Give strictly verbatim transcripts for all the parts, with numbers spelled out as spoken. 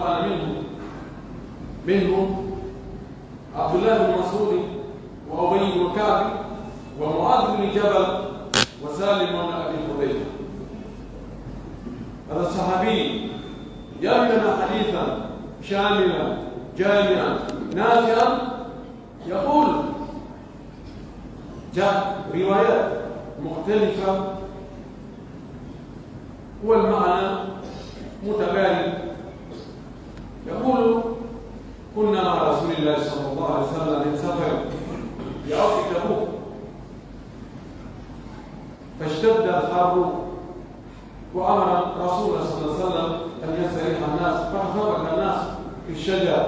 أنا منهم، منهم عبد الله بن مسعود وأبي بن كعب ومعاذ بن جبل وسالم بن أبي حذيفة. هذا الصحابي يروي لنا حديثا شاملا جامعا نافعا، يقول: جاء روايات مختلفة والمعنى متباين. يقول: كنا مع رسول الله صلى الله عليه وسلم من سفر في أرض تبوك، فاشتد الحر وأمر رسول الله صلى الله عليه وسلم أن يستريح الناس، فاحتبك الناس في الشجر،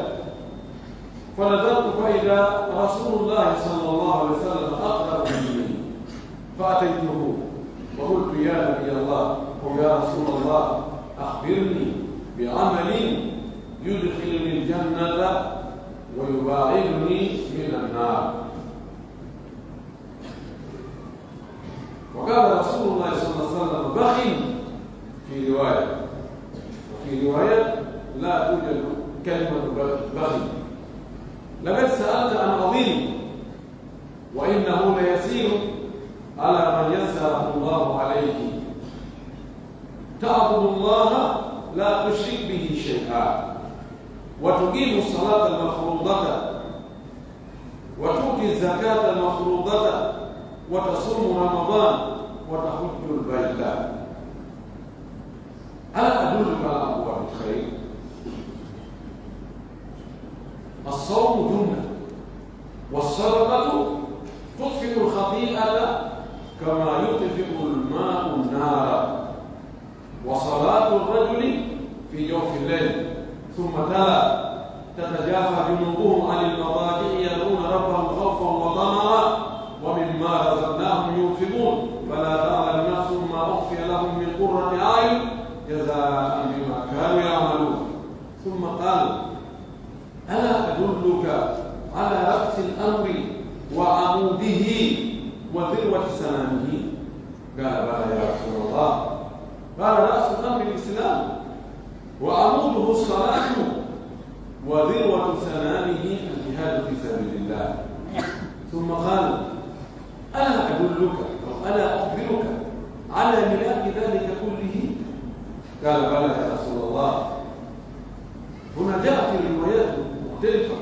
فنظرت فإذا رسول الله صلى الله عليه وسلم أقرب مني، فأتيته وقلت: يا نبي الله، أو يا رسول الله، أخبرني بعمل يدخلني الجنة ويباعدني من النار. وقال رسول الله صلى الله عليه وسلم: بخ، في رواية، وفي رواية: لا توجد كلمة بخ، بخ. لقد سألت عن عظيم، وإنه ليسير على من يسره الله عليه. تعبد الله لا تشرك به شيئا، وتقيم الصلاة المفروضة، وتؤتي الزكاة المفروضة، وتصوم رمضان، وتحج البيت. ألا أدلك على أبواب الخير؟ الصوم جنة، والصدقة تطفئ الخطيئة كما يطفئ الماء النار. وصلاة الرجل في جوف الليل، ثم تلا: تتجافى جنوبهم عن المضاجع يدعون ربهم خوفا وطمعا ومما رزقناهم ينفقون، فلا تعلم نفس ما أخفي لهم من قرة أعين جزاء بما كانوا يعملون. ثم قال: ألا أدلك على رأس الأمر وعموده وذروة سنامه؟ قال: بلى يا رسول الله. قال: رأس الأمر الإسلام، وعموده الصلاة، وذروة سنامه الجهاد في سبيل الله. ثم قال: ألا أدلك أو ألا أخبرك على ملاك ذلك كله؟ قال: بلى يا رسول الله. هنا جاءت الروايات مختلفة.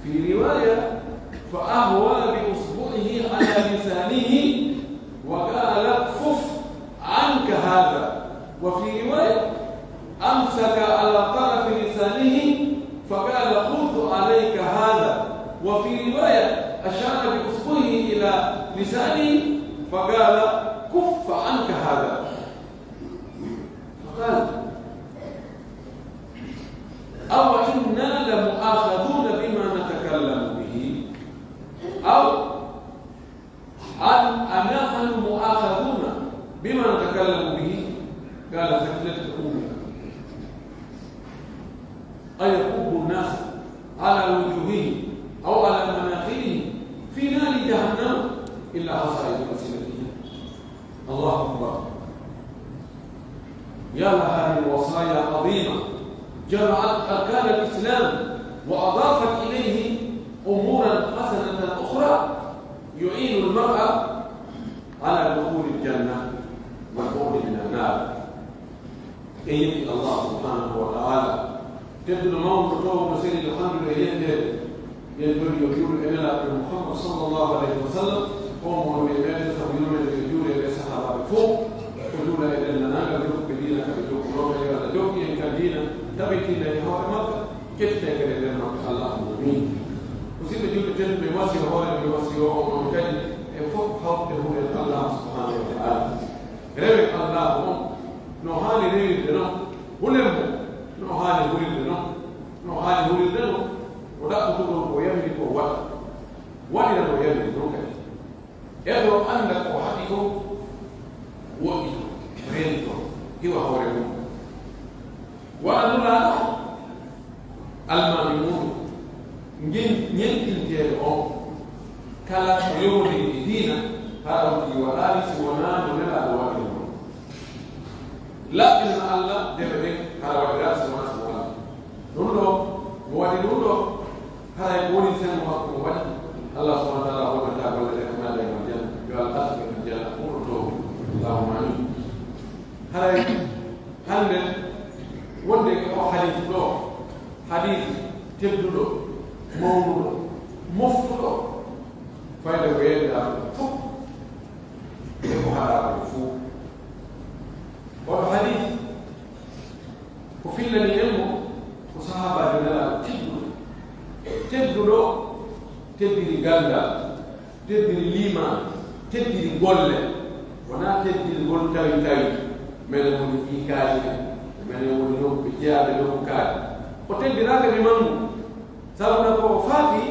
في رواية: فأهوى بإصبعه على لسانه وقال: كف عنك هذا. وفي رواية: أمسك على طرف لسانه فقال: خذ عليك هذا. وفي رواية: أشار بإصبعه إلى لسانه فقال: كف عنك هذا. فقال: أو إنا لمؤاخذون بما نتكلم به؟ أو أن أنحن مؤاخذون بما نتكلم به؟ قال: ثكلتك أمك. أيكب الناس على وجوههم أو على مناخرهم في نار جهنم إلا حصائد ألسنتهم. الله أكبر. يا لها من وصايا عظيمة، جمعت أركان الإسلام وأضافت إليه أمورا حسنة أخرى يعين المرء على دخول الجنة والبعد من النار. En yetti Allah subhanahu wa ta'ala, tedduɗo mawɗo, towɗo, seniiɗo, hannduɗo e yetteede. Yen tori yo juulu e Nelaaɗo Muhammad sallallahu alayhi wa sallam, on mo woni meɗen, sabu yurmeende e juureede e sahaabaaɓe fof, ko juula e denndaangal jokkuɓe diina, ka ɓe jokkunoo, ka yo Allah jokku en ka diina, tabitina e hoore makka, kettina e kadi e nder makka. Allahumma amin. Musidɓe julɓe tedduɓe, wasiyo hoore, mi wasiyo on, on kadi, en fof hawte hulen Allah subhanahu wa ta'ala. Rewen Allaahu on no haani rewirde non, hulen mo no haani hulirde non, no haani hulirde non, ko ɗaɓɓutuɗon ko yamiri ko waɗa, waɗira no yamiri non kadi. Eɗo annda ko haɗi kon, woɗɗito, rento, iwa hoore mum. Waɗa Nulaaɗo almaami muuɗum, ngel ñentinteeɗo on, kala ko yowondiri e diina, hara on tigi waɗaali si wonaa no Nelaaɗo waɗiri non. Laɓɓinana Alla deme ɗen, hara waɗiraali si wonaa sago Alla. Hannde, wonde e oo hadiis ɗoo, hadiis tedduɗo, mawnuɗo, moftuɗo, fayda ko yeeɓiraɗo fof e ko haɗaa ko fof. Oɗo hadiis, ko fillani en mo, ko sahaabaajo Nelaaɗo tedduɗo, tedduɗo, teddiri ganndal, teddiri liimaan, teddiri golle. Wonaa teddirgol tawi tawi, menen woni ɓii kaari en, menen woni nokku ɓe jeyaaɓe nokku kaari. O teddiraaka ni mangu, sabu na ko o faati,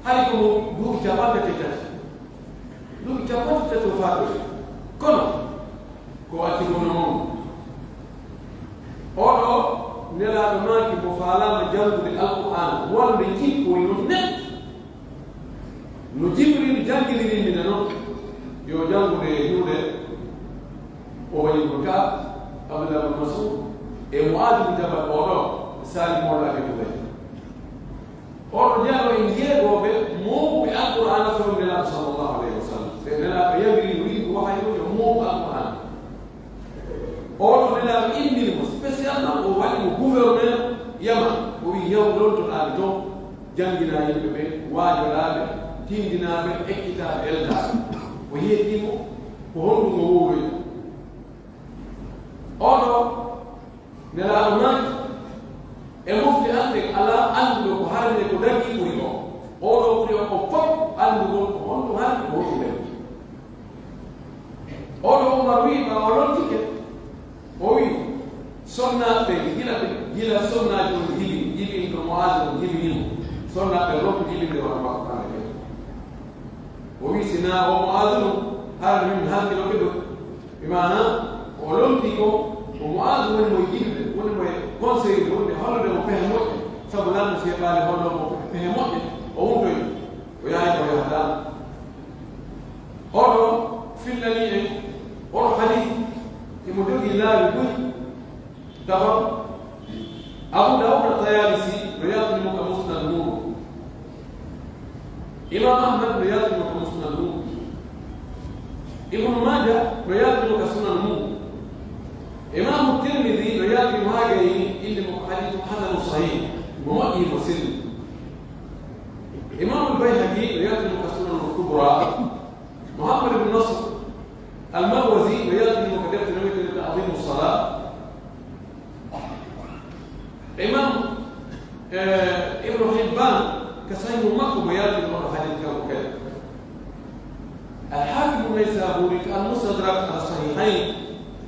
hari ko mo duuɓi capanɗe tati. Duuɓi capanɗe tati o faati. Kono, ko acci kono mawnu. Oɗo Nelaaɗo maaki mo faalaama janngude Alqur'aana, wonde jikkoy no neɗɗo. No Jibril jannginiri min non, yo janngude e juuɗe Ubay ibn Ka'b, Abdullah ibn Mas'ud, e Mu'adh ibn Jabal, oɗo saali mawlaade Ubay. Oɗo jalo en jeegooɓe mawɓe Alqur'aana fewndo Nelaaɗo sallallahu alayhi wa sallam. Ɓe Nelaaɗo yamiri, o wi'i ko wahayi woni o mawɓe Alqur'aana. Oɗo Nelaaɗo inniri mo spécialement, o waɗi mo gouverneur Yaman. O wi'i, "Yahu, lontoɗaa mi ton, jannginaa yimɓe ɓe, waajoɗaa ɓe, tinndinaa ɓe, ekkitaa ɓe, eldaa ɓe." O yeetii mo, ko honɗun o wowloyi? Oɗo Nelaaɗo maaki, e mofte an ɗen, alaa annduɗo ko harmi e ko dagii ɓuri on. Oɗo ɓuri on fof anndugol ko honɗun harmi, ko honɗun dagii. Oɗo Umar wi'i, ɓaawo o lontike, o wi'i, sonnaaɓe ɓen, gila ɓe, gila sonnaajo on jibini, jibini to Mu'aazu on jibini mo, sonnaaɓe ɓen ronku jibinde hono makko hannde ɓen. O wi'i, si naa o Mu'aazu non, hara min halkinoke ɗum. Bi maanaa, ko o lontii kon, ko Mu'aazu woni mo e jibinde, woni mo e conseiller, woni mo e hollude mo pehe moƴƴe, sabu lanɗo si heɓaali hollo mo pehe moƴƴe, o wontoyi, o yahay ko o yahataa. Oɗo fillanii en, oɗo hadiis, himo jogii laawi buy. D'abord, Abu Dawud At-Tayaalisi no yaltini mo ka Musnad muuɗum. Imam Ahmad no yaltini mo ka Musnad muuɗum. Ibnu Maaja no yaltini mo ka Sunan muuɗum. Imaamu Tirmidi no yaltini mo haa gayni, inni mo ko hadiisun hasanun sahiih, mo moƴƴi, mo selli. Imaamul Bayhaqi no yaltini mo ka Sunanul Kubraa. Muhammad ibn Nasr Al-Marwazi no yaltini mo ka deftere wi'eteende Ta'zimu Salaa. Imam, eh, Ibnu Hibbaan ka Sahiihu makko mo yaltini mo hadiis kanko kadi. Al-Haakimu Naysaabuuri ka Al-Mustadrak ala Sahiihayn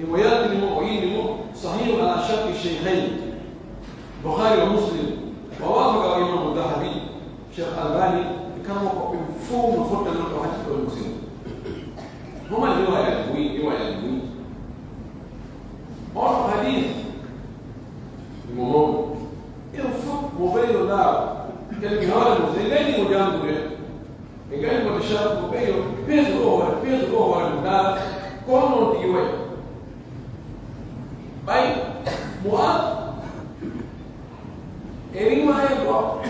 himo yaltini mo, o inni mo Sahiihun ala sharti Shaykhayn, Bukhaari wa Muslim, wa waafaqahu Imaamu Dahabi. Cheikh Albani e kammo ko ɓen fow no fotta non ɗo hajji ɗo e musiɗɗo. Homa riwayaaji buy, riwayaaji buy. On hadiis mo mawɗo. En fow mo ɓeydo ndaaro. Kadi mi hoore mo, so en gayni mo janngude, en gayni mo tashahhud, mo ɓeydo, peeso ɗo hoore, peeso ɗo hoore mo ndaara, ko honno on tigi wayi. Ɓay mo ar E riwaaya goɗɗo,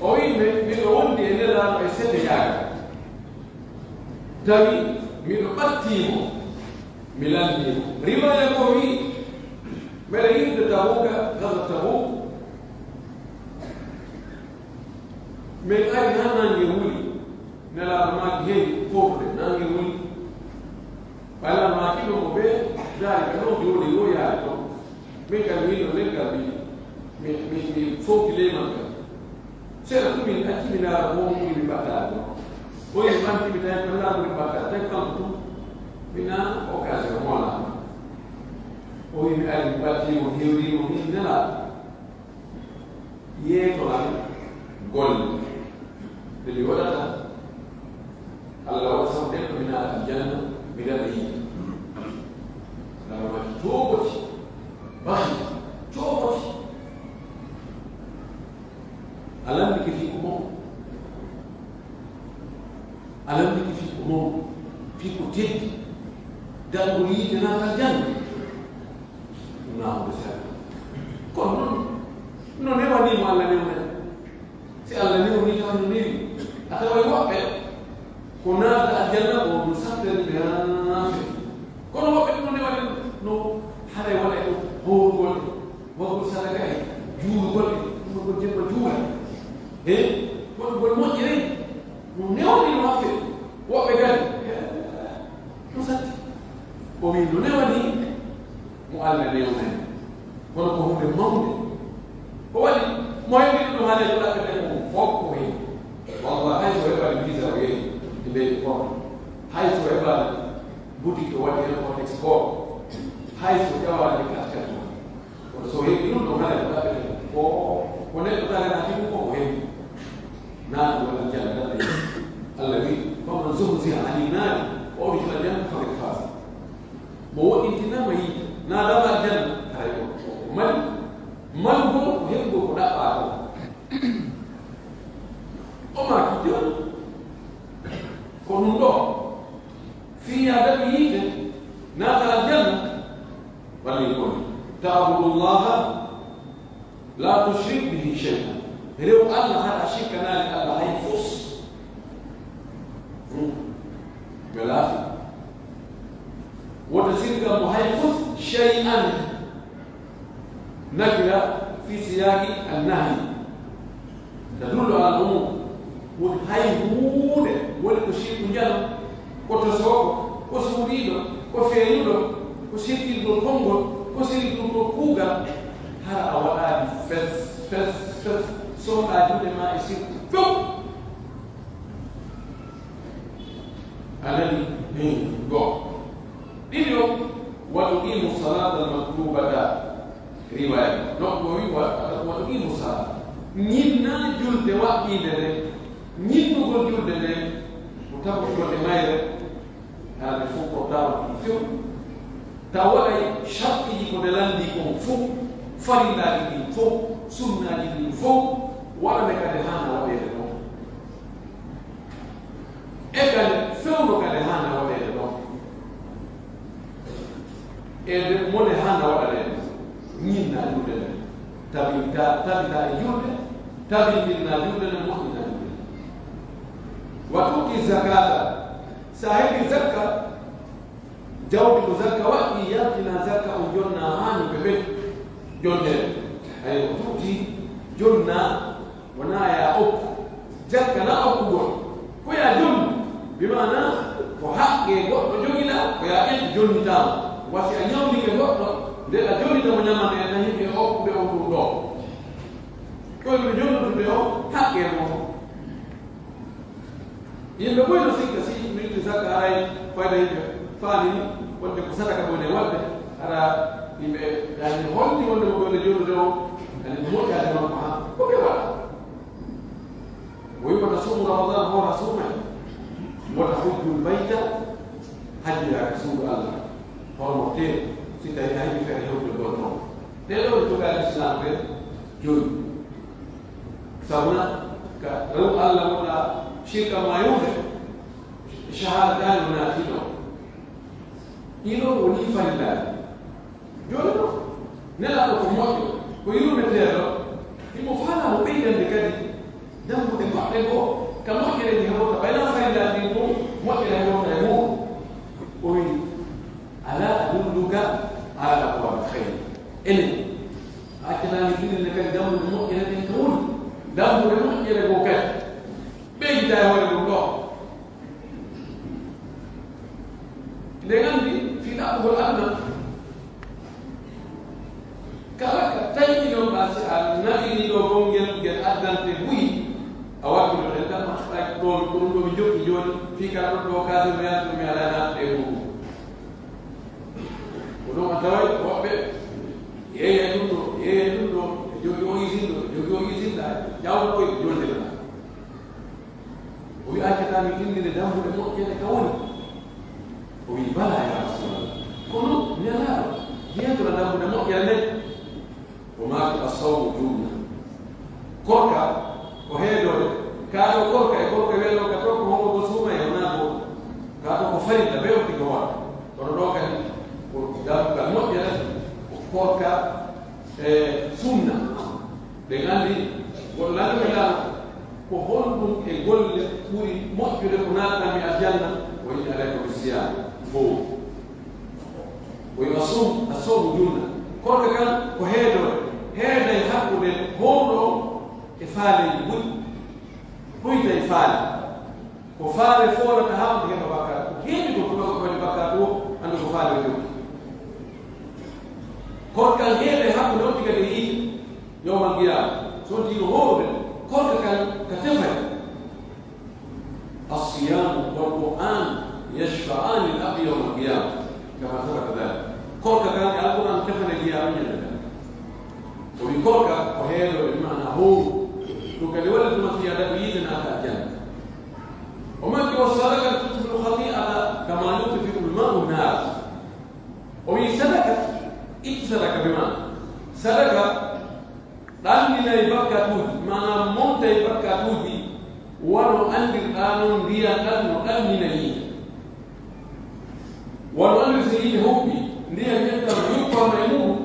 o wi'i, mi-, miɗo wondi e Nelaaɗo e sete yaaga. Tawi miɗo ɓattii mo, mi lanndii mo. Riwaaya goo wi'i, miɗo yi'ude Tabuuka, gazwat Tabuuk. Min ari haa naange wuli. Nelaaɗo maaki, hey, foofude, naange wuli. Ɓay Nelaaɗo maaki ɗum ko ɓe daari ka ɗon, jooni yo yaade ɗon. Min kadi, min no leggal, mi, mi, mi, mi fowti ley man kadi. Seeɗa tun min acci, mi ndaara ko woni mi ɓattaade ɗon. Ko en ɓanti mi tawi ko Nelaaɗo mi ɓattaade, tawi kanko tun. Min naa occasion mo wala. O wi'i mi ari, mi ɓattii mo, hewrii mo, min Nelaaɗo. Yeeto lan golle ɗe mi waɗata. Alla waɗa sabu ɗen ko mi naata aljanna, mi daɗa yiite. Alla waɗi cookoti, basi, cookoti. A lanndike fii ko mawɗo. A lanndike fii ko mawɗo, fii ko teddi. Daɗgol yiite naata aljanna. Ɗum laamuɗo sella. Kono non, no newanii mo Alla newnani. Si Alla newnii tawa no newi. A taway woɓɓe ko naata aljanna ko no sattani ɓe haa feƴƴi. Kono woɓɓe ɗum no newani no, Haray waɗay ɗum howrugol e waɗugol sadaka e juulugol e ɗum ko jemma juula. He? Waɗugol moƴƴere no newni no waɗde woɓɓe kadi. He? No satti. O wi'i no newani mo Alla newnani. Kono ko huunde mawnde. Ko waɗi mo heɓi ɗum haala ko ɗaɓɓete ko fof ko hen. Walla hay so heɓani visa o yehi e leydi kono. Hay so heɓani boutique o waɗi import export. Hay so ƴawaani kat kat ma. Kono so heɓi ɗum ɗo mala ko ɗaɓɓete ko fof ko neɗɗo tagana fi ɗum ko o heɓi. Naatu wala jalla dalla. Allah wi faman zuhziha anin naari wa udkhila jannata faqad faz. Mo woɗɗintinaama yiite, naataama aljanna, haray ko, ko, ko mali, malugol ko heɓugol ko ɗaɓɓaa ko. O maaki jooni, ko ɗum ɗo, fii yaa daɗi yiite, naata aljanna, wallii ko ni, ta'budu Allaha لا تشرك به شيئا. Rew Allah hara a shirkanaali Allah hay fus. Hmm. Ɓe laafi. Wota sirka mo hay fus shay'an. Nakira fi siyaqi an-nahy. Tadullu ala al-umum. Woni hay huunde woni ko shirku njano. Ko tosoowo, ko suuɗiiɗo, ko feeñuɗo, ko sirkirgol konngol, ko sirkirgol kuugal, hara a waɗaali fes, fes, fes, sooɗaa juuɗe maa e sirku few. A nani? Hin, go. Ɗiɗi o, wa tuqimu salata al maktubata. Riwaaya, donc, o wi, wa, wa tuqimu salata. Ñinnaa julde waɗɗiinde nden, ñinnugol julde nden, ko tabitugol e mayre, Hannde fof ko tawata ɗum few. Taw waɗay shartiiji ko nde lanndii kon fof, farillaaji ɗin fof, sunnaaji ɗin fof, waɗa nde ka nde haana waɗeede ɗon. E ka nde fewndo ka nde haana waɗeede ɗon. E nde mo nde haana waɗaneede, ñinnaa julde nden. Tabinta, tabita e julde, tabintinna julde nden, moƴƴina julde nden. Wa tu'ti zakata, si a heɓii zakka, jawdi ko zakka waɗɗii, yaltinaa zakka on, jonnaa haa yimɓe ɓen jonnee. Ay, wa tu'ti, jonnaa, wonaa yaa okku. Zakka na okkugol. Ko yaa jonnu. Bi maanaa, ko haqqee goɗɗo jogiɗaa, ko yaa ƴettu jonnitaa mo. Wa si a ñawndike goɗɗo, nde a jonnita mo ñamande en, na yimɓe okkuɓe on ɗum ɗoo. Ko ɓe jonnutude on, haqqee mo. Yimɓe moy no sikka si min zakka haray fayda yimɓe faami ni wonde ko sadaka mo ene waɗde, hara yimɓe yani holdi wonde mo ɓe jonnude on, yani no moƴƴaade makko haa ko ɓe waɗa. O wi wata suumu Ramadan hoora suumay, wata hujjul bayta, hajjiraaka suudu Allah, hormo tee, si tawi a heɓi feere hewtude gol toon. Ɗee ɗoo jogaade Islam ɓe joyi. Sabuna ka rew Allah wona shirka ma yowde. Shahada dani wona tino. Ino woni farillaaji. Jooni ɗo, nelaaɗo ko moƴƴo, ko yurmeteeɗo, himo faalaa mo ɓeydande kadi dambuɗe goɗɗe goo, ka moƴƴere nde heɓota, ɓay naa farillaaji ɗin ɗum, moƴƴere heɓota e muɗum. O wi'i, "Alaa adulluka alaa abwaabil khayr?" Enen, a accataa mi tindinde kadi dambuɗe moƴƴere ɗen ka woni, dambuɗe moƴƴere goo kadi. Ɓeydita e hoore mum ɗoo. Nde nganndi fii ɗaɓɓugol aduna, kala ka taƴi non ɓa si a naɓini ɗo gongel ngel addante buy, a waɗi ɗo en ɗaɓɓa ɗaɓɓa ɗon ko ɗum ɗo mi jokki jooni, fii kala ɗon ɗo kaasi mo yaltu mi alaa naatde e muɗum. Ko ɗum a taway woɓɓe yeeya ɗum ɗo, yeeya ɗum ɗo, e jogi o isin ɗo, e jogi o isin ɗa, jawɗo ɗo e jonde ɗa. O wi'i, "Accataa mi tindinde dambuɗe moƴƴere ka woni?" O wi'i, "Balaa, yaa Rasulallah. Kono Nelaaɗo, yeetora dambuɗe moƴƴere nden." O maaki, "As-sawmu junna." Korka ko heedoore. Kaa ɗoo korka e korka weeɗo ka ɗoo ko homo ko suuma e wonaa gooto. Kaa ɗoo ko farilla, ɓe wonti ko hoore. Kono ɗoo kadi ko dambugal moƴƴere, ko korka e sunna. Ɓe nganndi gollal Nelaaɗo ko holɗum e golle ɓuri moƴƴude ko naatnami aljanna? O wi'i, "Alayka bis-siyaam." Fow. O wi'i, "As-sawm-, as-sawmu junna." Korka kan ko heedoore, heeda e hakkunde howruɗo on e faaleeji moƴƴi, hoyta e faale. Ko faale foolata haa on heɓa bakkaatu. Ko heedi ko tuma ko waɗi bakkaatu o, anndu ko faale o jokki. Korka kan heeda e hakkunde on tiga e yiite, yawmal qiyaama. So on tigi no howrude, korka kan ka tefay. الصيام والقرآن يشفعان للعبد يوم القيامة، كما ثبت ذلك. Korka kan e Alqur'aan tefane jiyaaɓe ñande nden. O wi'i korka ko heedoore, maanaa howru. Ɗum kadi walla tuma fiya daɗi yiite naata aljanna. O maaki, والصدقة تطفئ الخطيئة كما يطفئ الماء النار. O wi'i sadaka, ittu sadaka bi maanaa. Sadaka ɗannginay bakkaatuuji, maanaa montay bakkaatuuji, wano anndirɗaa non ndiyan ɗan no ɗanngina yiite. Wano anndir so yiite huɓɓi, ndiyan ƴettan yuppaama e muɗum.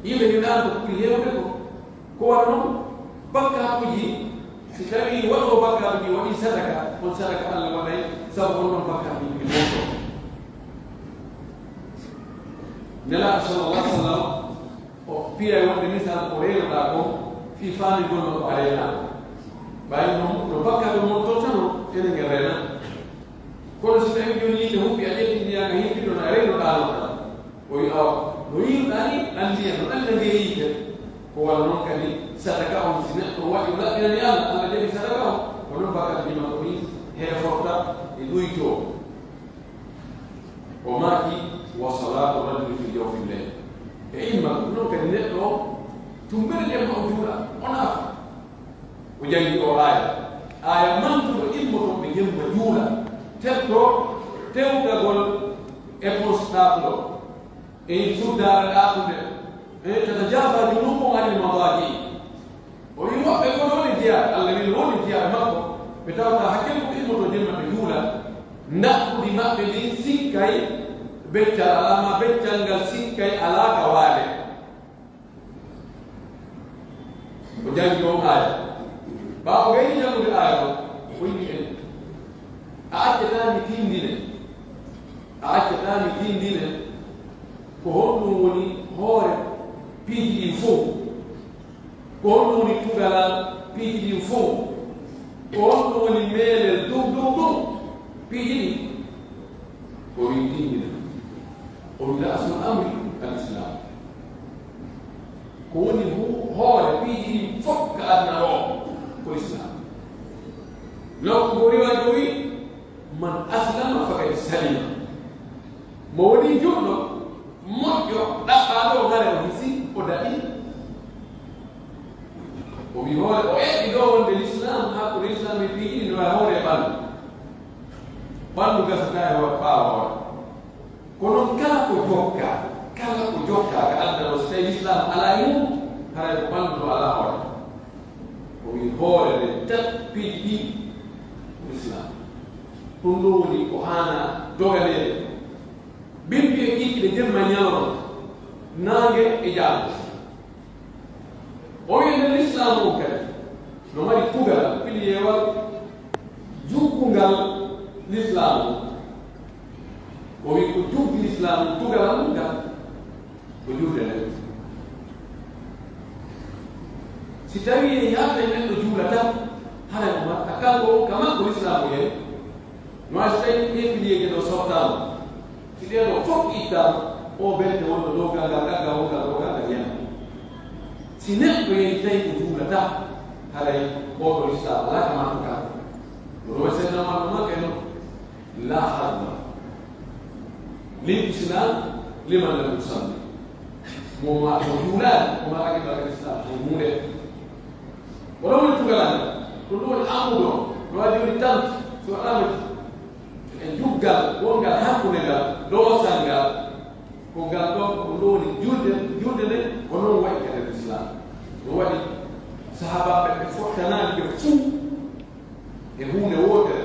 Yimɓe ngiɗaano ko ɓuri heewde ko, ko wano non bakkaatuuji, si tawii waɗoowo bakkaatuuji waɗii sadaka, on sadaka Alla waɗay sabu on ɗon bakkaatuuji ɗi montoo. Nelaaɗo sallallahu alaihi wasallam, o piyay wonde misal ko reenoɗaa kon fii faamingol ma ko a reenaa. Ɓay no, no bakkaatu mon tottano, enen en reenaa. Kono si tawii jooni yiite huɓɓi, a ƴetti ndiyan a hippii ɗon, a reenoɗaa non tan. O wi'i, awa, no yiiruɗaa ni, ɗan ndiyan, no ɗan ndiyan yiite. Ko wano non kadi sadaka on, si neɗɗo waɗi, o laɓɓinani Alla, Alla jaɓi sadaka on, ko non bakkaatuuji makko ɗin heeforta e ɗuytoo. O maaki, وصلاة الرجل في جوف الليل. E imma ɗum non kadi neɗɗo on, tumbere jemma o juula, o naafa. O jangi o aaya. Aaya mantuɗo immoto ɓe jemma juula. Tettoo tewtagol éponge ɗaatuɗo. E suddaare ɗaatunde. E تتجافى جنوبهم عن المضاجع. O wi'i woɓɓe ko woni jeyaa, Alla wi'i woni jeyaa e makko, ɓe tawata hakke ko ɓe immoto jemma ɓe juula, ndaɓɓudi maɓɓe ndin sikkay beccal alaa, maa beccal ngal sikkay alaa ka waade. O jangi on aaya. Ɓaawo gayni jangude aaya on, o wi'i en, a accataa mi tindine, a accataa mi tindine ko honɗum woni hoore piiji ɗin fow. Ko honɗum woni tugalal piiji ɗin fow? Ko honɗum woni meelel dow, dow, dow piiji ɗin? O wi'i, tindina. O wi'i, رأس الأمر الإسلام. Ko woni hu-, hoore piiji ɗin fow ka aduna ɗoo, ko Lislaam. Nokku goo riwaaji o wi'i, من أسلم فقد سلم. Mo woni julɗo, moƴƴo, ɗaɓɓaaɗo, hare o hisi, o daɗi. O wi'i hoore, o eɓɓi ɗoo wonde Lislaam, haa ko Lislaam e piiji ɗin no e hoore e ɓanndu. Ɓanndu gasataa e hoore, ɓaawo hoore. Kono kala ko jokkaa, kala ko jokkaa ka aduna ɗoo, so tawii Lislaam alaa e mum, haray ko ɓanndu ɗoo alaa hoore. O wi'i hoore nden tan piiji ɗin ko Lislaam. Ɗum ɗoo woni ko haanaa doganeede. Bimbi e kiikiiɗe jemma e ɲalorma, naange e jaango. O wi'i nden Lislaamu on kadi no mari tugalal, piliyeewal juggungal Lislaamu on. O wi'i ko juggi Lislaamu, tugalal mum ngal, ko julde nden. Si tawii en yalta e neɗɗo juulataa, haray o ma-, a kanko on, ka makko Lislaamu on, no a si tawii ɗee piliyeeje ɗoo sottaama, si ɗee ɗoo fow ittaama, oo bente wonɗo dow ngal, ngal ɗagga, wongal ɗoo ngal, ngal yana. Si neɗɗo yehi tawi o juulataa, haray oo ɗoo Lislaamu alaa ka makko kanko. No ɗum waɗi Seydina Umar no maaki no, لا حظ للإسلام لمن لم يصل. Mo ma, mo juulaali, o maraaki barka Lislaam, hay huunde. Ko ɗum woni tugalal ngal. Ko ɗum woni amruɗo, no waɗi woni tant, so waɗaama e juggal, wongal hakkunde ngal, doosal ngal, ko ngal ɗon, ko ɗum woni julde, julde nde, ko non waɗi kadi Lislaam. No waɗi sahaabaaɓe ɓe fottanaani ɓe fuu. E huunde wootere,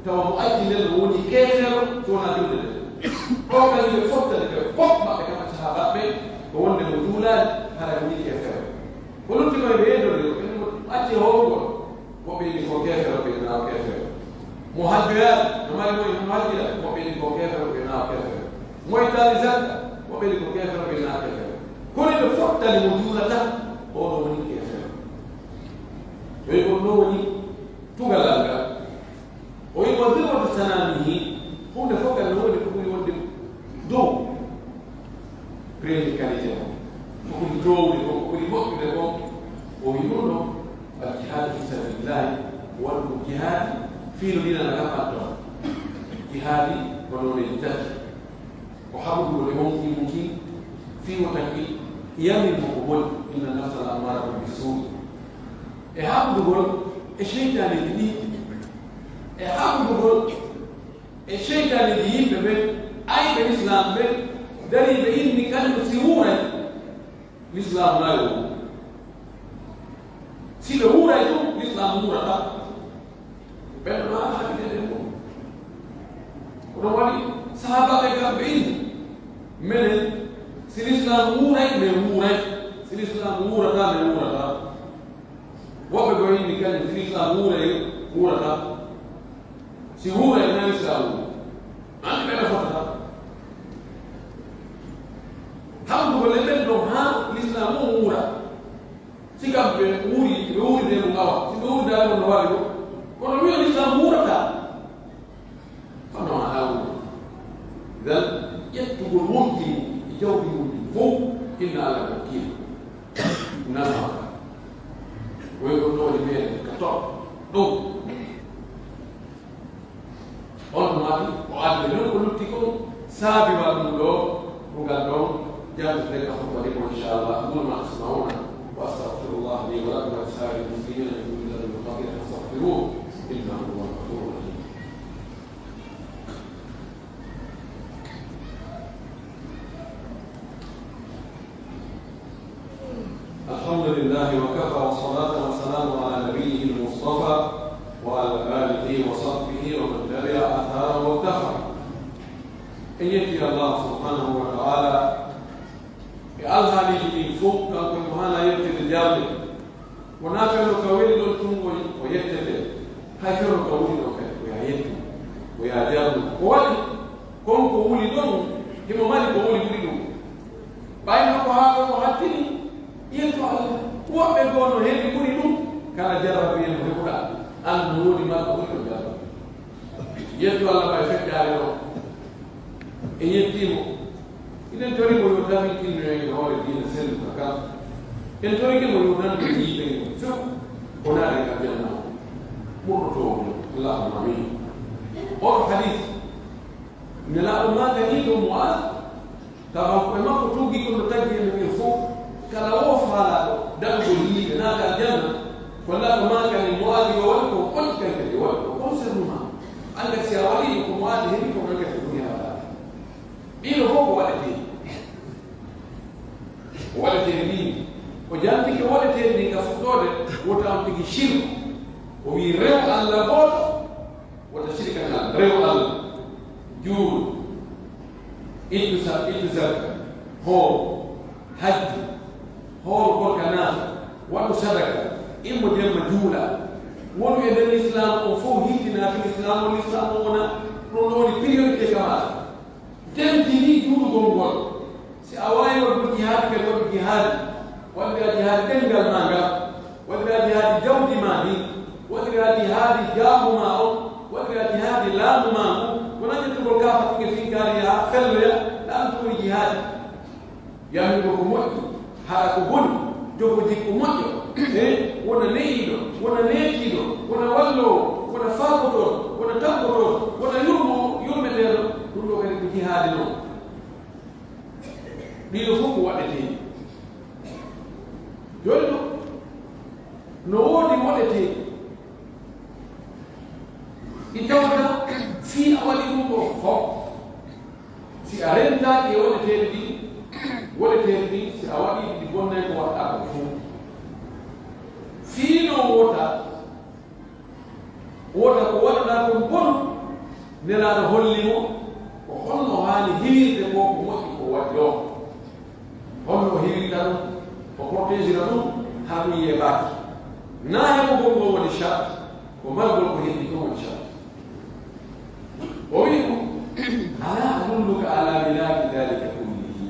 tawa mo acci nden no woni keefeero, so wonaa julde nden. Ɗoo kan yimɓe fottani ɓe fof maɓɓe, kamɓe sahaabaaɓe ɓen, ko wonde mo juulaali, hara woni keefeero. Ko lutti ko e ɓe yeddondiro, ɓen mo acci e hoorugol, woɓɓe inni ko keefeero, ɓe naawa keefeero. Mo hajjoyaali, no mari mo, mo hajjira, woɓɓe inni ko keefeero, ɓe naawa keefeero. Mo ittaali zakka, Ko ɓe ko keefeero, ɓe naa keefeero. Kono ɓe fottani mo juulata, oo ɗoo woni keefeero. Ɓe ko no woni tugalal ngal. O wi'i, "Wa dhirwatu sanamihi", huunde fof kadi no woni ko ɓuri wonde dow. Premier qualité o, ko ɓuri toowde ko, ko ɓuri moƴƴude ko, o wi'i ɗum ɗo, "Al jihadu fi sabilillahi", waɗu ko jihaadi, fii no diina na kam addo. Jihaadi ko nooneeji tati. Ko haɓugol e honkiiɓe kin, fii wota ki yamin mo ko boni, "Inna nafsa la ammaratun bi suu." E haɓugol e seytaaneeji ɗi, e haɓugol e seytaaneeji yimɓe ɓen, ayɓe Lislaam ɓen, dariiɓe inni kanko si wuuray, Lislaam na e wuuru. Si ɓe wuuray tun, Lislaam wuurata. Ɓen no haɓide ɗen ɗum. Ko ɗum waɗi sahaabaaɓe kamɓe inni, menen, si Lislaam wuuray, men wuuray. Si Lislaam wuurata, men wuurata. Woɓɓe goo inni kañum, si Lislaam wuuray, wuurata. Si wuuray, na Lislaam wuuru. Anndi ɓen no fotata. Haɓugol e ɓen ɗon haa Lislaam on wuura. Si kamɓe wuuri, ɓe wuuri nde mo ngawa. Si ɓe wuuri daali mo no waɗi ko. Kono wi'a Lislaam wuurata. Kono alaa wuuru. Idan, ƴettugol wonki mum e jawdi mum ndin fow, inna Alla wakiil. Nana. Woy ko ɗo waɗi meere ka toɗɗo. Ɗum. On maati, o addi non ko lutti kon, saabi wa ɗum ɗo, ko ngal ɗon, janngude ka hotore ko, inchallah, أقول ما تسمعون، وأستغفر الله لي ولكم ولسائر المسلمين من كل ذنب خطيئة فاستغفروه، إنه هو الغفور الرحيم. الحمد لله وكفى، والصلاة والسلام على نبيه المصطفى وعلى آله وصحبه ومن تبع آثاره واقتفى. En yetti Allah subhanahu wa ta'ala e alhaaliiji ɗin fow, kanko mo haana yettude jamme. Wonaa fewndo ka weli ɗon tun o, o yettete. Hay fewndo ka wuli ɗon kadi, ko yaa yettu, ko yaa jarnu. Ko waɗi kon ko wuli ɗon, himo mari ko wuli ɓuri ɗum. Ɓay no ko haa ɗon o hattini, yettu Allah. Woɓɓe goo no heɓi ɓuri ɗum, kala jarrabu yen ko heɓuɗaa. An no woni ma ko ɓuri ɗon jarrabu. Yettu Allah ɓay feƴƴaare ɗon. En yettii mo. Hiɗen tori mo yo tabintinno en e hoore diina selluka kan. En torike mo yo nandu e yimɓe ɓen few, o naata e aljanna o. Ɓurɗo toowde. Allahumma amin. Oɗo hadis, Nelaaɗo maakani ɗum Mu'aaz, tawa ko e makko tuggi kono taggi e men fow. Kala woo faalaaɗo daɗugol yimɓe naata aljanna, ko Nelaaɗo maakani Mu'aaz yo waɗu ko ɓoƴƴi kan kadi, yo waɗu ko concernement. Annda si a waɗii ko Mu'aaz heɓi ko kan kadi ɗum heɓataa. Ɗiɗo fof ko waɗetee. Ko waɗetee ɗin. O jantike waɗetee ɗin ka fuɗɗoode, wota on tigi shirku. O wi'i, rew Alla gooto, wota shirkanaa, rew Alla. Juulu, ittu sa-, ittu zakka, hoor, hajju, hoor korka naata, waɗu sadaka, immo jemma juula. Wonu e nder Lislaam on fof hittinaa fi Lislaam on, Lislaam on wona, ɗum ɗo woni priorité ka maaɗa. Tentinii juulugol ngol. Si a waawi waɗude jihaadi kadi, waɗu jihaadi. Waɗiraa jihaadi ɗemngal maa ngal. Waɗiraa jihaadi jawdi maa ndin. Waɗiraa jihaadi jaamu maa on. Waɗiraa jihaadi laamu maa ngun. Wonaa ƴettugol kaafa tigi finkaari yaha felloya. Ɗan ko woni jihaadi. Yamirgol ko moƴƴi, haɗa ko boni, jogo jikku moƴƴo, e wona ne'iiɗo, wona neetiiɗo, wona walloowo, wona faakotooɗo, wona tampotooɗo, wona yurmo-, yurmeteeɗo, ɗum ɗo kadi ko jihaadi non. Ɗii ɗoo fof ko waɗetee. Jooni ɗoo, no woodi waɗetee. Ɗi tawata fii a waɗi ɗum ɗoo fof. Si a rentaaki e woɗeteeɗi ɗin, woɗeteeɗi ɗin, si a waɗii ɗi, ɗi bonnay ko waɗɗaa kon fow. Fii non wota, wota ko waɗuɗaa kon bonu, Nelaaɗo holli mo ko honno o haani hiwirde ko, ko moƴƴi ko waɗi ɗoo. Honno o hiwirta ɗum, o protégera ɗum, haa ɗum yeebaaki. Naa heɓugol ngol woni shart, ko margol ko heɓi kon woni shart. O wi'i ɗum, "Alaa adulluka alaa milaki daalika kullihi?"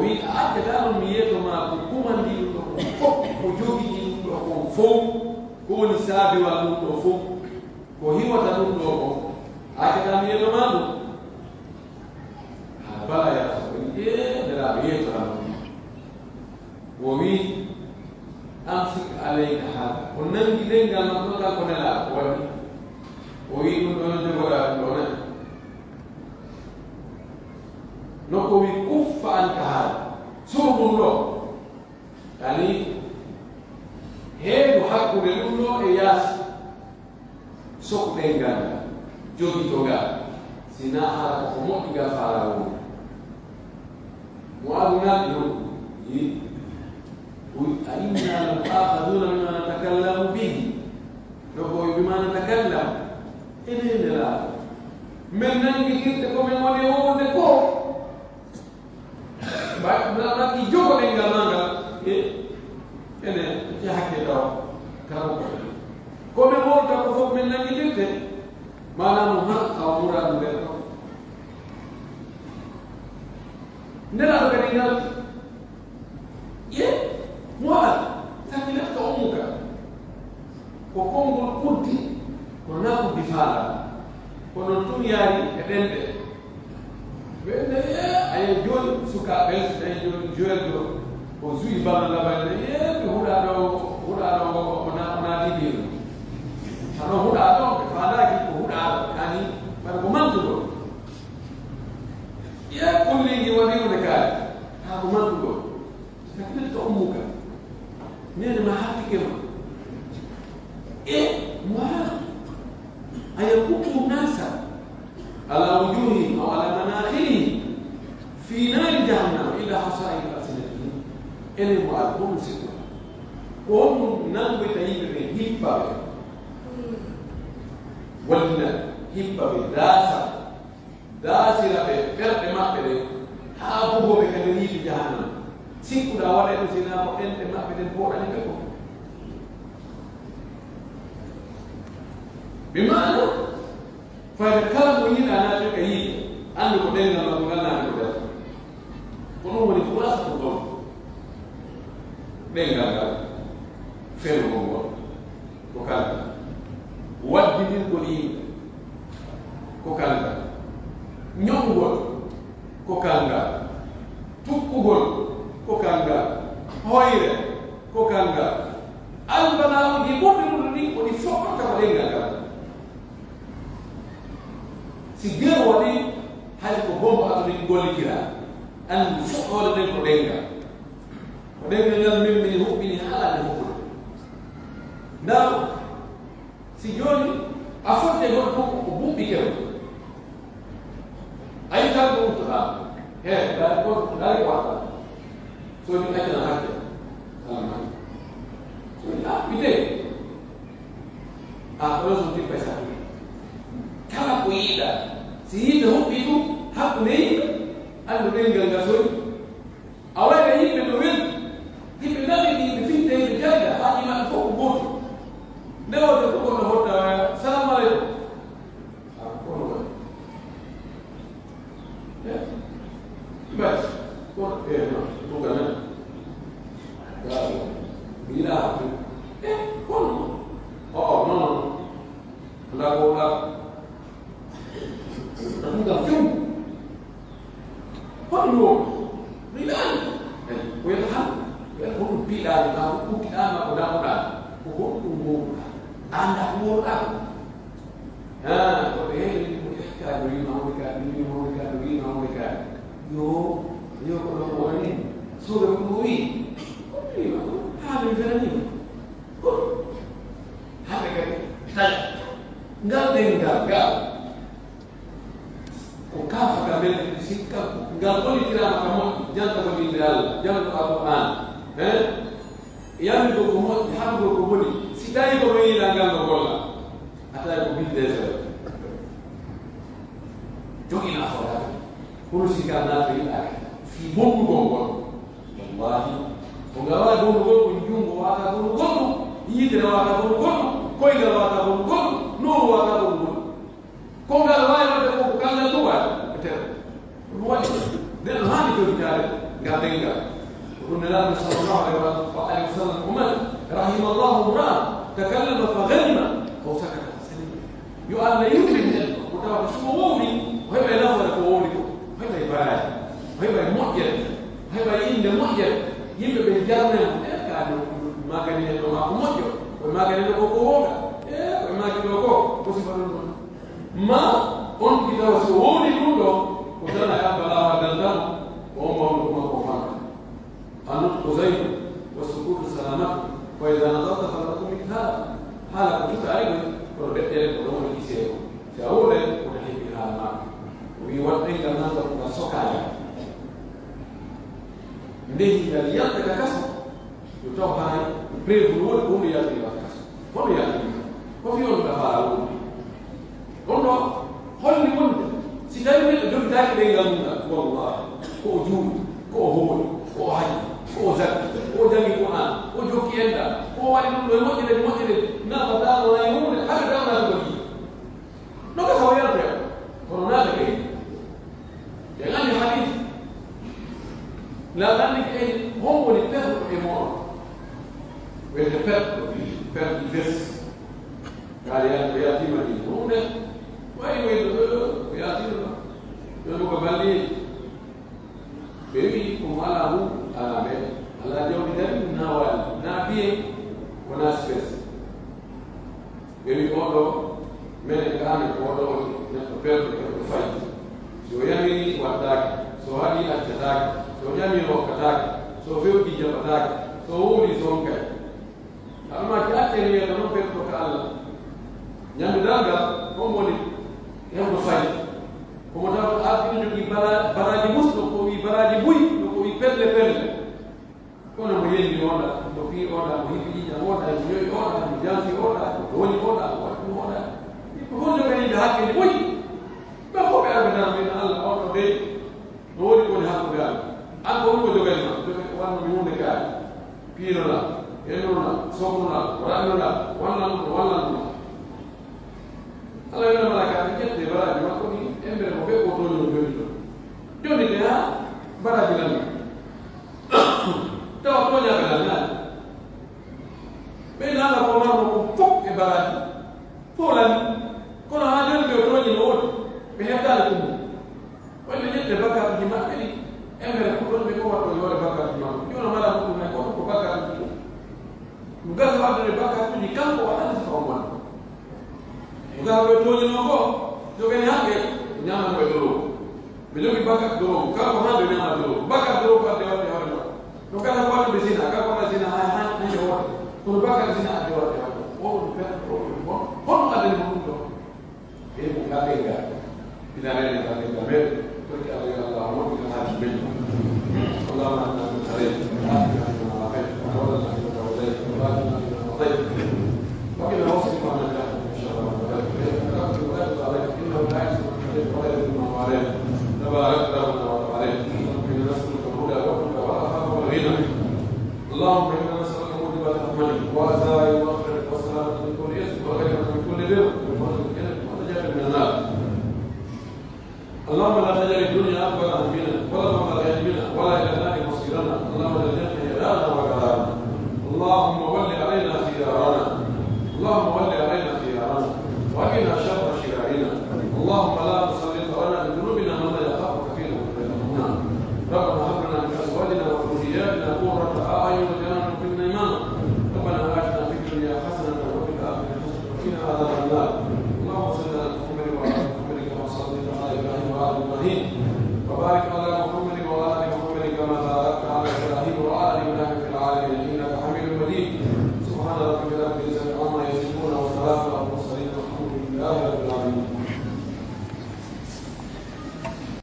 O wi'i, "A accataa non mi yeeto maa ko kumandii ɗun ɗoo kon fow, ko jogii ɗun ɗoo kon fow, ko woni saabiwal ɗun ɗoo fow, ko hiwata ɗun ɗoo kon? A accataa mi yeeto maa ɗun?" Haa bala yaa so wi'i, "Ee, Nelaaɗo, yeeto lan ɗun." O wi'i, "Amsik alayka haadaa." O nangi ɗemngal makko ngal, ko Nelaaɗo o waɗi. O wi'i, "Ɗun ɗoo no jogoɗaa ɗun ɗoo, nani?" No ko wi'i, "Kuffa anka haadaa." Suɓu ɗun ɗoo. Yani, heendu hakkunde ɗun ɗoo e yaasi. Soku ɗemngal ngal, jogito ngal, si naa hara ko ko moƴƴi ngal faalaa wonde. Mu'aazu naati non, yi, o wi'i, "A innaa lamu'aakhazuuna bimaa natakallamu bihi?" No ko wi'i, "Bimaa natakallamu?" Enen Nelaaɗo, men nangitirte ko men woni e wowlude koo? Ba-, na-, na-, ɗi jogo ɗemngal maa ngal, e, ene, ƴe hakke tawa, kala ko ko. Ko men wowlata ko fow men nangitirte, maanaa mo han awa muraadu nder ɗon. Nelaaɗo kadi ngal, ye, mo waɗa, sakilatka ummuka. Ko konngol uddi, ko naa uddi faalaa. Ko non tun yaari e ɗemɗe. Ɓe wi'i, "Ee, ayo, jooni sukaaɓe ɓen, si tawi jooni Joel ɗoo, o zuwi bana laban, ɓe wi'i, ee, ɓe huɗaa ɗoo, huɗaa ɗoo, o na-, o naati biiro. Hano huɗaa ɗoo, ɓe faalaaki ko huɗaa ɗoo, yani, ɓaɗa ko mantugol." Ee, kulli ngi waɗi hunde kaari, haa ko mantugol. Sakilatka ummuka. Neene maa hattike ma. E, Mu'aazu, ayakubbu nnaasa alaa wujuuhihim aw alaa manaakhirihim fii naari jahannama illaa hasaa'ida alsinatihim. Enen Mu'aazu, ko honɗun sikkuɗaa? Ko honɗun nangoyta yimɓe ɓen, hippa ɓe? Walla hippa ɓe, daasa. Daasira ɓe ɓerɗe maɓɓe ɗen, haa bugoo ɓe ka nder yiite Jahannama. Sikkuɗaa waɗay ɗun si hinaa ko ɗemɗe maɓɓe ɗen pooɗani ɓe kon? Bi maana, fayda kala mo yiɗaa naata ka yiite, anndu ko ɗemngal makko ngal naati ko nder. Ko ɗun woni khulaasatul qawl. Ɗemngal ngal, fenugol ngol. Ko kal ngal. Waddinirgol yimɓe, ko kal ngal. Ño'ugol, ko kal ngal. Tukkugol, ko kal ngal. Hoyre, ko kal ngal. Albala'uuji ɓurɗi ɗun ɗin ko ɗi foɗɗorta ko ɗemngal ngal. Si geru waɗii, hay ko bombo ato ɗin gollitiraa. Anndi foɗɗoore nden ko ɗemngal. Ko ɗemngal ngal min, min huɓɓini haa nde huɓɓude. Ndaa, si jooni a fotti e goɗɗo fof ko buɓɓi kew. A yi'ataa ko wuttoɗaa. He, ndaa ko, ndaa ko waɗata. So ni accana hakke. Almaa. So ni, ah, mi de. Ah, ko ɗon so tippa e saɗtude. Kala ko yiɗaa. Si yiite huɓɓii tun, hakkunde yimɓe, anndu ɗemngal ngal soni. A wayra yimɓe no weldi, yimɓe nani, yimɓe fitta, yimɓe jayda, haaju maɓɓe fof ko gooto. Nde wonde ko goɗɗo hoɗɗa waya, "Salaamu aleykum." A ko kono waɗi. Eh? Mbay, ko, eh, no, ko ga nan. Ga ko, mi yiɗaa haɓde. Eh, kono. Oh, oh, non, non. Alaa ko wonaa ko. Ɗum kam few. Hoɗum woo? Mi yiɗaani. Eyi, ko wiyata tan, ko wiyata ko ɗum piiɗaani, maa ko ɓuttiɗaa, maa ko naɓuɗaa. Ko honɗum wowluɗaa? A anndaa ko wowluɗaa ko? Haa, ko ɓe heɓi ko ƴetta, no wiima woni ka, no wiima woni ka, no wiima woni ka. Yo, yo ko ɗum woni. Suuɗa ko ɗum wii. Ko ɗum wiima, haa min fenanii. Ko ɗum. Hande kadi, taƴa. Ngal ɗemngal ngal, ko kaafa ka men sikka, ngal ɓollitiraama ka moƴƴi, jannga ko innde Allah, jannga ko Alqur'aan, eh? Yamndugol ko moƴƴi, haɗugol ko boni. Si tawii ko no yiɗaa ngal no golla, a taway ko business o. Joginaa fodde. Kono si ngal naata yiɗaaka, fii bonnugol ngol, wallaahi, ko ngal waɗa bonnugol, ko junngo waata bonnugol ɗum, yitere waata bonnugol ɗum, koyngal waata bonnugol ɗum, nowru waata bonnugol ɗum. Ko ngal waawi waɗde ko, ko kangal ɗum waɗi, e tere. Ɗum waɗi, neɗɗo haani jogitaade. Ngal ɗemngal. Ko ɗum Nelaaɗo sallallahu alaihi wa alihi wa sallam o maaki, "Rahimallahu imra'an takallama fa ghanima, aw sakata fa salima." Yo Allah yurmin neɗɗo mo tawata so o wowli, o heɓay nafoore ko o wowli ko, o heɓay baraaji, o heɓay moƴƴere, o heɓay innde moƴƴere. Yimɓe ɓen jarnay mo, "E, ka no maagani en ɗo maa ko moƴƴo, ko maagani ɗo ko ko wooɗa, e, ko maaki ɗo ko, ko sifa ɗum ɗon." Ma on tigi tawa si o wowli ɗum ɗo, ko tan a abba laawal ngal tan, ko on mawɗo kuma ko fanka. Annutqu zaynun, wa sukutu salamatu, fa idha nadharta fala takun mithala. Haala ko cuka ari ɗum, kono deƴƴere ko ɗon woni gisee ko. Si a wowlay, ko ɗon heɓi haala maako. O wi'i, waɗ ɗengal ngal ko ngal sokaaya. Nde hingal yalta ka kaso, yo taw haray preuve no woni ko woni yalti ka kaso. Kono yalti ko fi on ka faa woni. Kono holli wonde si tawi neɗɗo jogitaaki ɗengal mum ngal, wallahi, ko o juuli, ko o hooli, ko o haji, ko o zakki, ko o jangi Qur'an, ko o jokki enɗa, ko o waɗi ɗum ɗo e moƴƴere, moƴƴere, nafataa mo hay huunde, hara dawna ko ɗi. No ka sawo yaltoya, kono naata kay. En anndi hadis. Laatani en hon woni perɗo e moɗon. Wiyete perɗo, perɗi fes. Kaali yan ko yaltiima ɗi. Ɗum de, wayi wayno ɗo, ko yaltiima ɗo. Ɗo ko balli. Ɓe wi'i, "Ko mo alaa hu, alaa meere, alaa jawdi dari, naa waali, naa biye, wonaa spes." Ɓe wi'i, "Oo ɗoo, menen ka amen, oo ɗoo woni neɗɗo perɗo, perɗo fay. Si o yamirii, wattaake, so o haɗii, accataake, so o ƴamii, o hokkataake, so o fewjii, jaɓataake, so o wowlii, so honkay." Almaaki accen wiyata non ɓen ko ka Allah. Ñannde darngal, on woni heewɗo fay. Ko mo tawata ardino jogii bara-, baraaji mus, no ko wii baraaji buy, no ko wii pelle pelle. Kono mo yendi oɗa, mo fii oɗa, mo hiɓi ƴiƴam oɗa, mo yowi oɗa, mo janfi oɗa, mo dooni oɗa, mo waɗi ɗum oɗa. Yimɓe fof joganii ɓe hakkeeji buy. Ɓe fof ɓe arɓe tan, mbiɗa Allah, on ɗo dey. No woni ko woni hakkunde amen? An ko honɗum jogani ma? Joga ko wanno mi huunde kaari. Piinoɗa, hennoɗa, soknoɗa, waɗnoɗa, wallanɗo, wallanɗo. Allah wi'ana malaaka ɓe ƴette baraaji makko ɗi, embere mo ɓe ko tooñi mo joni ɗo. Joni ɓe haa baraaji lan. Tawa tooñaaɓe lan naani. Ɓe naala ko marno ko fof e baraaji. Fof lan. Kono haa joni ɓe o tooñi no woodi. Ɓe heɓtaali ko mum. Wonde ƴette bakkaatuuji maɓɓe ɗi, embere ko ɗon ɓe ko waɗɗo yoore bakkaatuuji maɓɓe. Jooni mala muɗum e goɗɗo ko bakkaatuuji ɗum. Ɗum gasa waɗde bakkaatuuji kanko waɗani so on woni. Ɗum gasa ɓe tooñinoo ko, jogani haqqe, ñaama ko e dorow. Ɓe jogi bakkaat dorow, kanko haa ɓe ñaama dorow. Bakkaat dorow ko adde waɗde hoore makko. Ɗum gasa ko waɗde zina, kanko waɗa zina haa haa haa e hoore. Kono bakkaat zina adde waɗde hoore. O ɗum fen, o ɗum bon. Honɗum addani mo ɗum ɗo? Ɓe ko ngaɗen ga. Ina rene ngaɗen ga men. Ko ki Allah ya Allah mo ina haji men. اللهم اهدنا فيمن هديت، وعافنا فيمن عافيت، وتولنا فيمن توليت، وبارك لنا فيما اعطيت، وقنا واصرف عنا شر ما قضيت، فانك تقضي ولا يقضى عليك، انه لا يعز من عاديت ولا يذل من واليت، تبارك ربنا وتعالى. اللهم انا نسالك الهدى والتقى والعفاف والغنى. اللهم انا نسالك موجبات رحمتك وعزائم مغفرتك والسلامة من كل اثم والغنيمة من كل بر والفوز بالجنة والنجاة من النار. اللهم لا تجعل الدنيا أكبر همنا ولا مبلغ علمنا ولا إلى النار مصيرنا. اللهم اجعل الجنة هي دارنا وقرارنا. اللهم ول علينا خيارنا. اللهم ول علينا خيارنا وقنا شر شرارنا. اللهم لا تسلط علينا بذنوبنا من لا يخافك فينا ولا يرحمنا. ربنا هب لنا من أزواجنا وذرياتنا قرة أعين واجعلنا للمتقين إماما. ربنا آتنا في الدنيا حسنة وفي الآخرة حسنة وقنا عذاب